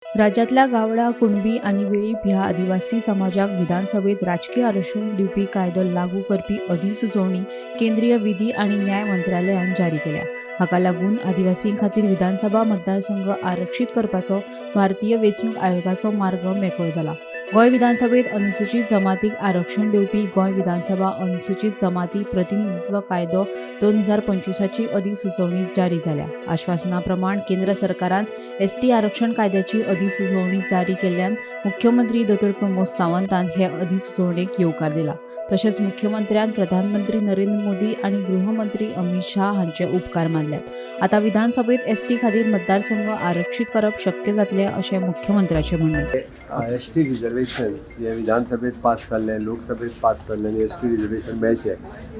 राज्यांतल्या गावडा, कुणबी आनी वेळीप ह्या आदिवासी समाजाक विधानसभेत राजकी आरक्षण दिवपी कायदो लागू करपी अधिसुचोवणी केंद्रीय विधी आनी न्याय मंत्रालयान जारी केल्या. हाका लागून आदिवासीं खातीर विधानसभा मतदारसंघ आरक्षीत करपाचो भारतीय वेंचणूक आयोगाचो मार्ग मेकळो जाला. गोंय विधानसभेत अनुसूचीत जमातीक आरक्षण दिवपी गोंय विधानसभा अनुसूचीत जमाती प्रतिनिधित्व कायदो 2025ची अधिसुचोवणी जारी जाल्या. आश्वासना प्रमाण केंद्र सरकारान एसटी आरक्षण कायद्याची अधिसुचोवणी जारी केल्ल्यान मुख्यमंत्री दोतोर प्रमोद सावंतान हे अधिसुचोवणेक येवकार दिला. तशेंच मुख्यमंत्र्यान प्रधानमंत्री नरेंद्र मोदी आनी गृहमंत्री अमित शाह हांचे उपकार मानल्यात. आतां विधानसभेत एसटी खातीर मतदारसंघ आरक्षीत करप शक्य जातलें, अशें मुख्यमंत्र्याचें म्हणणें. एस टी रिजर्वेशन हे विधानसभेत पास जाल्लें, लोकसभेत पास जाल्लें आनी एस टी रिजर्वेशन मेळचें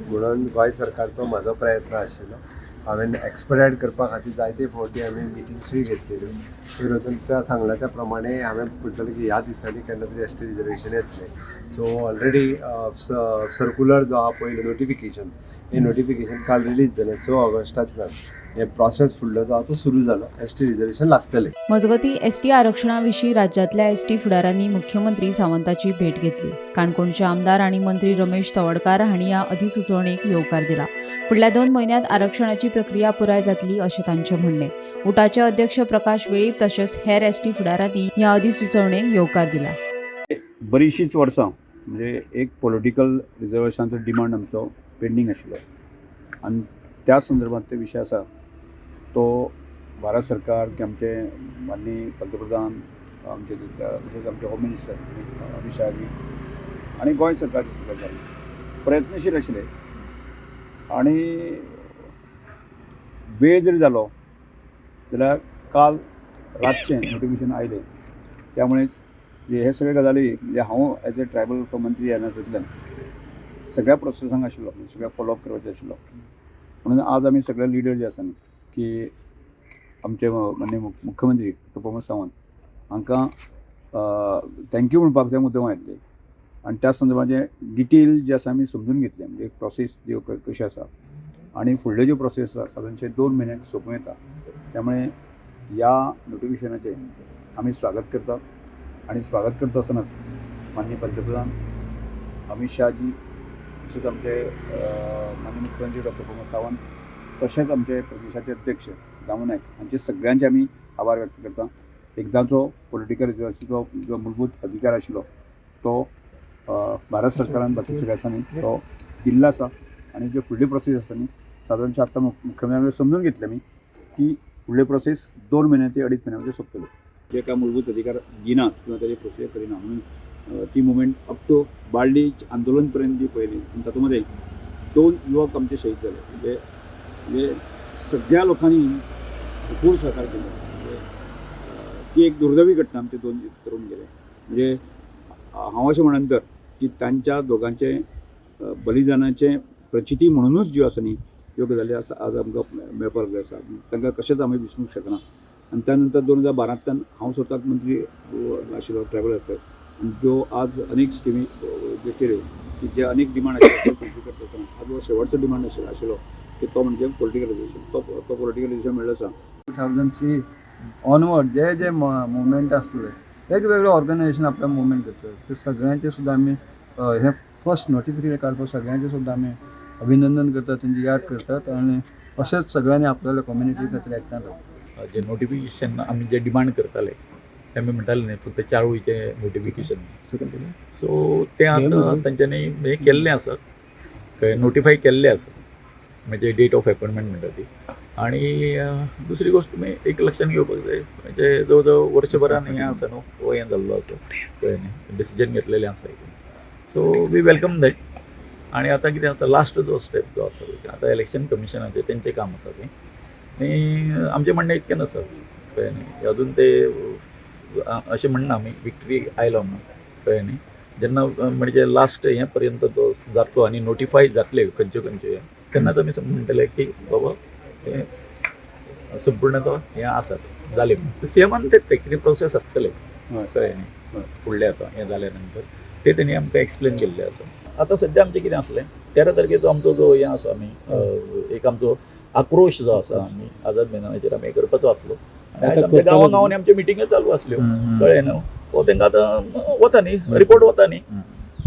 म्हणून गोंय सरकारचो म्हाजो प्रयत्न आशिल्लो. हांवें एक्सपिडायट करपा खातीर जायते फावटी हांवें मिटिंग्सूय घेतलेल्यो. वयर वचून त्या सांगला त्या प्रमाणे हांवें म्हणटलें की ह्या दिसांनी केन्ना तरी एस टी रिजर्वेशन येतलें. सो ऑलरेडी सर्कुलर जो आहा पयलें नोटिफिकेशन, हें नोटिफिकेशन काल रिलीज जालें. 6 ऑगस्टांतल्यान हें प्रोसेस फुडलो जो आहा तो सुरू जालो. एस टी रिजर्वेशन लागतलें. मजगतीं, एसटी आरक्षणा विशीं राज्यांतल्या एसटी फुडारांनी मुख्यमंत्री सावंताची भेट घेतली. काणकोणचे आमदार आनी मंत्री रमेश तवडकार हांणी ह्या अधिसुचोवणेक येवकार दिला. फुडल्या 2 म्हयन्यांत आरक्षणाची प्रक्रिया पुराय जातली, अशें तांचें म्हणणें. उटाचे अध्यक्ष प्रकाश वेळीप तशेंच हेर एसटी फुडारांनी ह्या अधिसुचोवणेक येवकार दिला. बरीचशींच वर्सां म्हणजे एक पॉलिटिकल रिजर्वेशनाचो डिमांड आमचो पेंडींग आशिल्लो आनी त्या संदर्भात ते विशय आसा तो भारत सरकार की आमचे माननीय पंतप्रधान आमचे, तशेंच आमचे होम मिनिस्टर अमित शहाजी आनी गोंय सरकारचे सरकार प्रयत्नशील आशिल्ले आनी वेळ जरी जालो जाल्यार काल रातचें नोटिफिकेशन आयलें. त्यामुळेच हे सगळे गजाली म्हणजे हांव एज अ ट्रायबल मंत्री ह्या नात्यांतल्यान सगळ्या प्रोसेसांक आशिल्लो, सगळ्या फॉलोअप करपाचें आशिल्लो. म्हणून आज आमी सगळे लिडर जे आसा न्ही की आमचे माननीय मुख्यमंत्री डॉ प्रमोद सावंत हांकां thank you म्हणपाक ते मुद्दम आयिल्ले आनी त्या संदर्भात डिटेल जे आसा आमी समजून घेतले, म्हणजे प्रोसेस ज्यो कशी आसा आनी फुडल्यो ज्यो प्रोसेस आसा सादारणशे 2 म्हयन्याक सोंपूं येता. त्यामुळे ह्या नोटिफिकेशनाचें आमी स्वागत करतात आनी स्वागत करता आसतनाच माननीय पंतप्रधान अमित शहाजी तशेंच आमचे माननीय मुख्यमंत्री डॉक्टर प्रमोद सावंत तशेंच आमचे प्रदेशाचे अध्यक्ष दामू नायक हांचे सगळ्यांचे आमी आभार व्यक्त करता. एकदांचो पॉलिटिकल रिजर्वेशनाचो जो मूलभूत अधिकार आशिल्लो तो भारत सरकारान बाकी सगळ्या आसा न्ही तो दिल्लो आसा आनी ज्यो फुडली प्रोसेस आसा न्ही सादारणशे आतां मुख्यमंत्र्यान समजून घेतलें आमी की फुडले प्रोसेस 2 म्हयने ते अडीच म्हयन्या भितर सोंपतले. जे काय मूलभूत अधिकार दिनात किंवा ताची प्रोसिजर करिना म्हणून ती मुवमेंट अप टू बाळ्ळी आंदोलन पर्यंत ती पळयली आनी तातूंत दोन युवक आमचे शहीद जाले. म्हणजे म्हणजे सगळ्या लोकांनी भरपूर सहकार केल्लो आसा. म्हणजे ती एक दुर्दैवी घटना, आमचे दोन तरुण गेले. म्हणजे हांव अशें म्हणन तर की तांच्या दोगांचे बलिदानाचें प्रचिती म्हणुनूच ज्यो आसा न्ही ह्यो गजाली आसा आज आमकां मेळपाक लागल्यो आसा. तांकां कशेंच आमी विसरूंक शकना. आनी त्या नंतर 2012तान हांव स्वताक मंत्री आशिल्लो ट्रायबल वेलफेअर आनी ज्यो आज अनेक स्किमी ज्यो केल्यो की जे अनेक डिमांड आशिल्ले ते फुलफील करता आसतना आज हो शेवटचो डिमांड आशिल्लो की तो म्हणजे पॉलिटिकल रिजर्वेशन, तो तो पॉलिटिकल रिजर्वेशन मेळ्ळो आसा. 2003 ऑनवर्ड जे जे मुवमेंट आसले, वेगवेगळे ऑर्गनायझेशन आपल्या मुवमेंट करतात, ते सगळ्यांचे सुद्दां आमी हे फर्स्ट नोटिफिकेशन काडपाक सगळ्यांचे सुद्दां आमी अभिनंदन करतात, तेंची याद करतात आनी अशेंच सगळ्यांनी आपल्याला कम्युनिटी खातीर एकठांय रावप. जे नोटिफिकेशन आमी जे डिमांड करताले ते आमी म्हणटाले न्ही फक्त चारूयचें नोटिफिकेशन, सो तें आतां तांच्यांनी हें केल्लें आसा, कळ्ळें, नोटिफाय केल्लें आसा, म्हणजे डेट ऑफ अपॉयंटमेंट म्हणटा ती. आनी दुसरी गोश्ट तुमी एक लक्षात घेवपाक जाय, म्हणजे जवळ जवळ वर्षभरान हें आसा न्हू हो हें जाल्लो आसा, कळ्ळें न्ही, डिसिजन घेतलेलें आसा. So we welcome that. आनी आतां कितें आसा, लास्ट जो स्टेप जो आसा, आतां इलेक्शन कमिशनाचें तेंचें काम आसा तें. आनी आमचें म्हणणें इतकेंच आसा, कळ्ळें न्ही, अजून ते अशें म्हणना आमी विक्ट्री आयलो म्हणून, कळ्ळें न्ही. जेन्ना म्हणजे लास्ट हें पर्यंत तो जातलो आनी नोटिफाय जातले खंयच्यो खंयच्यो हें, तेन्नाच आमी म्हणटले की बाबा हें संपूर्ण तो हें आसा जालें. सीएमान तें कितें प्रोसेस आसतले, कळ्ळें न्ही, फुडलें आतां हें जाल्या नंतर ते तेणी आमकां एक्सप्लेन केल्लें आसा. आतां सद्या आमचें कितें आसलें, 13 तारखेचो आमचो जो हें आसा, आमी एक आमचो आक्रोश जो आसा आमी आझाद मैदानाचेर आमी करपाचो आसलो. आनी आयज आमच्या गांवां गांवांनी आमच्यो मिटिंग्यो चालू आसल्यो, कळ्ळें न्हू. सो तांकां आतां वता न्ही रिपोर्ट, वता न्ही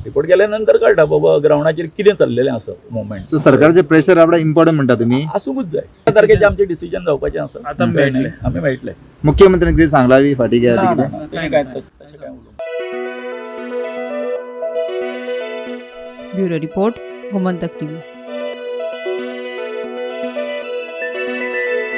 रिपोर्ट, गेल्या नंतर कळटा बाबा ग्रावंडाचेर कितें चल्लेलें आसा मुवमेंट. सो सरकारचे प्रेशर आपल्याक इम्पॉर्टंट म्हणटा तुमी. आसूंकूच जाय. त्या तारखेचें आमचें डिसिजन जावपाचें आसा. आतां मेळटलें. आमी मेळटले. मुख्यमंत्र्यांनी कितें सांगला बी फाटीं घेया ना, बी ना, कितें? ना, तेणें काय तशें काय उलोवंक. Bureau report, Gomantak TV.